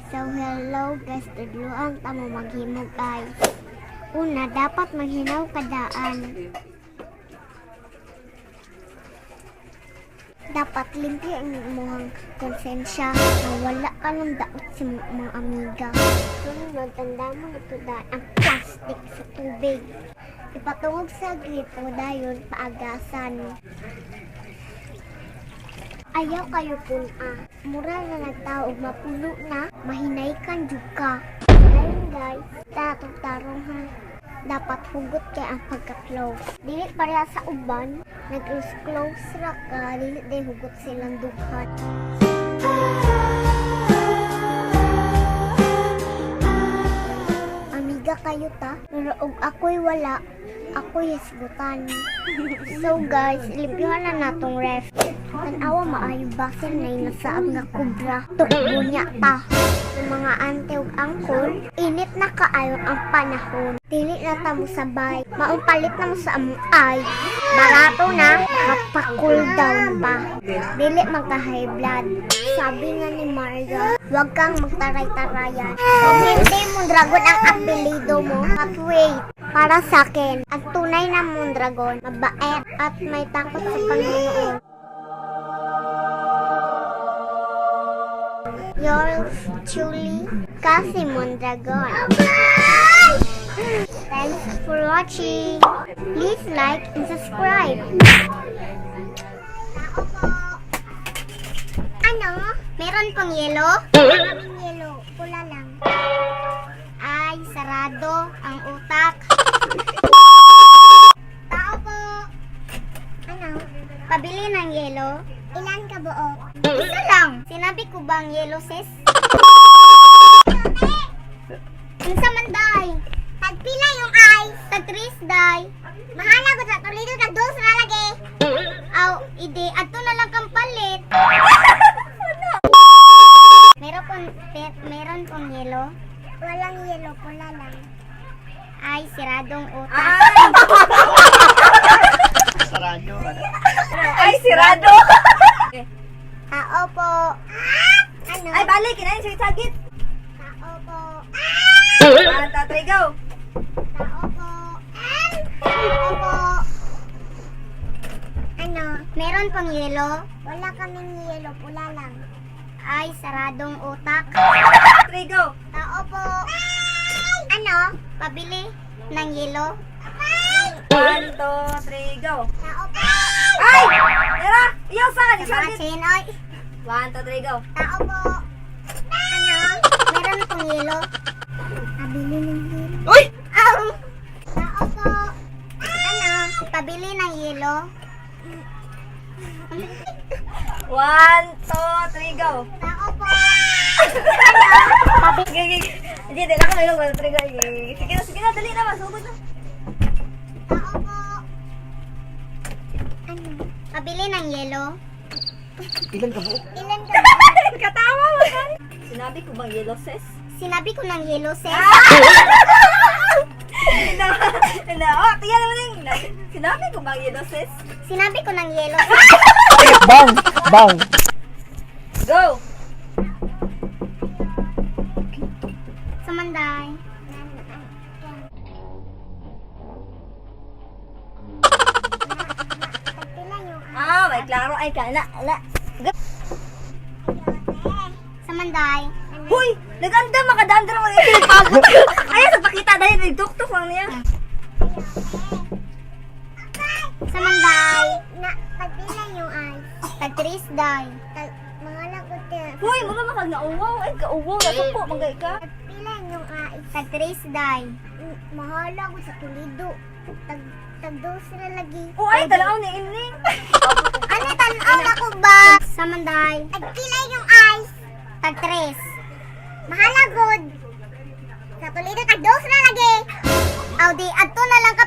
So hello guys, tudluan ta mo maghimo, guys. Una, dapat maghinaw ka daan. Dapat limpyo ang imong konsensya na wala ka ng daot sa imong mga amiga. Sunod, tanda mo na ito daan ang plastic sa tubig. Ipatungog sa gripo dayon paagasan. Ayaw kayo puna. Mura na nagtao og mapuno na, mahinay kan jud ka. Ayun guys, tatong tarong ha. Dapat hugot kay ang pagka-close. Dili pareha sa uban, nag-close ra ka, dili day hugot silang dughan. Amiga kayo ta, pero og ako'y wala, ako'y hisgutan. So guys, limpyuhan na natong ref. Tanawa maayo basin na nasaab nga kubra. Tukbo niya ta. Mga ante ug angkol, init na kaayo ang panahon. Dili na ta mo sabay. Maong palit na mo sa among ay. Barato na, mapa-cool down pa. Dili magka-high blood. Sabi nga ni Marga, huwag kang magtaray-tarayan. Kung hindi Mondragon ang apelido mo, but wait, para sa akin, ang tunay na Mondragon, mabait at may takot sa Panginoon. Yours truly, Cassie Mondragon. Thanks for watching. Please like and subscribe. Ano? Meron pong yelo? Maraming yelo. Pula lang. Ay, sarado ang utak. Tao po. Ano? Pabili ng yelo? Ilan ka buo? Isa lang. Sinabi ko bang yelo, sis? Unsa man day? Tagpila yung ice? Tag-tres day. Mahala ko sa Toledo, tag dos na lagi. Aw, ide, adto na lang kang palit. Meron pong yelo? Walang yelo, pula lang. Ay, siradong utak. Sarado. Ay, sirado! Tao po. Ano? Ay, balik! Kinain siya sagit! Tao po. 1, 2, 3, go! Tao po. Tao po. Ano? Meron pong yelo? Wala kaming yelo, pula lang. Ay, saradong utak. 3, go! Tao po. Ano? Pabili ng yelo? 1, 2, 3, go! Tao po. Ay! Tara! Iyaw sa akin! Sama, Sagit! Chen, oy. 1, 2, 3, go! Tao po. Ano? Meron pong yelo? Pabili ng yelo. Uy! Aw! Tao po. Ano? Pabili ng yelo? 1, 2, 3, go! Tao po. Sige, sige. Hindi, dali ako na 1, 2, 3, go! Sige na, sige na, dali na, masugod na. Tao po. Ano? Pabili ng yelo? Ilan ka buo? Ilan ka ba? Katawa mo! Sinabi ko bang yellow sis? Sinabi ko ng yelo, sis. Na, na, oh, tingnan naman yung, sinabi ko bang yellow sis? Sinabi ko ng yelo, sis. Bang! Bang! Go! Sumanday. Ah, may klaro. Ay, kana, ala. Go. Samanday. Huy! Naganda, makadandra mo. Nagpagod. Ay, sa pakita dahil nagtuktok lang niya. Samanday. Na, tagpila yung eyes. Tagtris day. Tag, mga lagot. Huy, mga makag nauwaw. Ay, kauwaw. Natupo, manggay ka. Tagpila yung eyes. Tagtris day. Mahala ko sa tulido. Tag, tagdos na lagi. Oh, ay, tanaw ni Ining. Ano tanaw na ko ba? Samanday. Tagpila yung eyes. Tagtres. Mahala good. Sa tulido tagdos na lagi. Aw di adto na lang ka